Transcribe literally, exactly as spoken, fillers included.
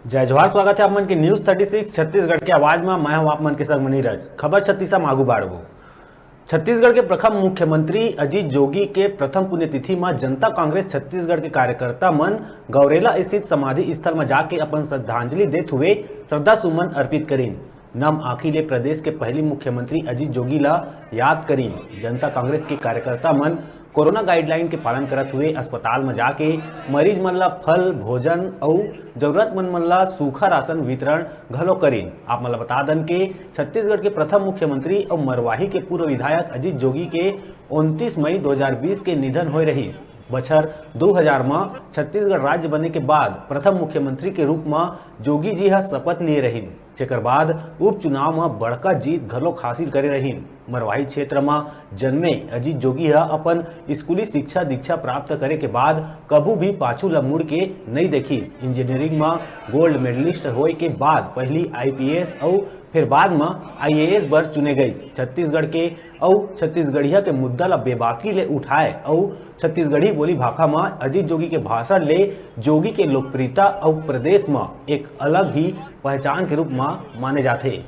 जय जोहार, स्वागत है आप मन के न्यूज़ थर्टी सिक्स छत्तीसगढ़ के आवाज में। मैं हूं आप मन के संग में नीरज। खबर छत्तीसा में आगू बाढ़बो। छत्तीसगढ़ के प्रथम मुख्यमंत्री अजीत जोगी के प्रथम पुण्यतिथि में जनता कांग्रेस छत्तीसगढ़ के कार्यकर्ता मन गौरेला स्थित समाधि स्थल में जाके अपन श्रद्धांजलि देत हुए श्रद्धा सुमन अर्पित करीन। नम आंखी ले प्रदेश के पहली मुख्यमंत्री अजीत जोगी ला याद करीन। जनता कांग्रेस के कार्यकर्ता मन कोरोना गाइडलाइन के पालन करत हुए अस्पताल म जाके मरीज मन ला फल, भोजन अउ जरूरतमंद मन ला सूखा राशन वितरण घलो करीन। आप मन ला बता दन के छत्तीसगढ़ के प्रथम मुख्यमंत्री अउ मरवाही के पूर्व विधायक अजीत जोगी के उनतीस मई दो हज़ार बीस के निधन होए रहिस। बछर दो हज़ार म छत्तीसगढ़ राज्य बने के बाद प्रथम मुख्यमंत्री के रूप म जोगी जी ह शपथ लिए रहिन, जेकर बाद उपचुनाव म बड़का जीत घलोक हासिल करे रहिन। मरवाही क्षेत्र म जन्मे अजीत जोगी ह अपन स्कूली शिक्षा दीक्षा प्राप्त करे के बाद कभू भी पाछू ल मुड़ के नइ देखिस। इंजीनियरिंग म गोल्ड मेडलिस्ट होए के बाद पहली आईपीएस अउ फिर बाद म आईएएस बर चुने गइस। छत्तीसगढ़ के अउ छत्तीसगढ़िया के मुद्दा ल बेबाकी ले उठाए अउ छत्तीसगढ़ी बोली भाखा म अजीत जोगी के भाषण ले जोगी के लोकप्रियता अउ प्रदेश म एक अलग ही पहचान के रूप म माने जाथे।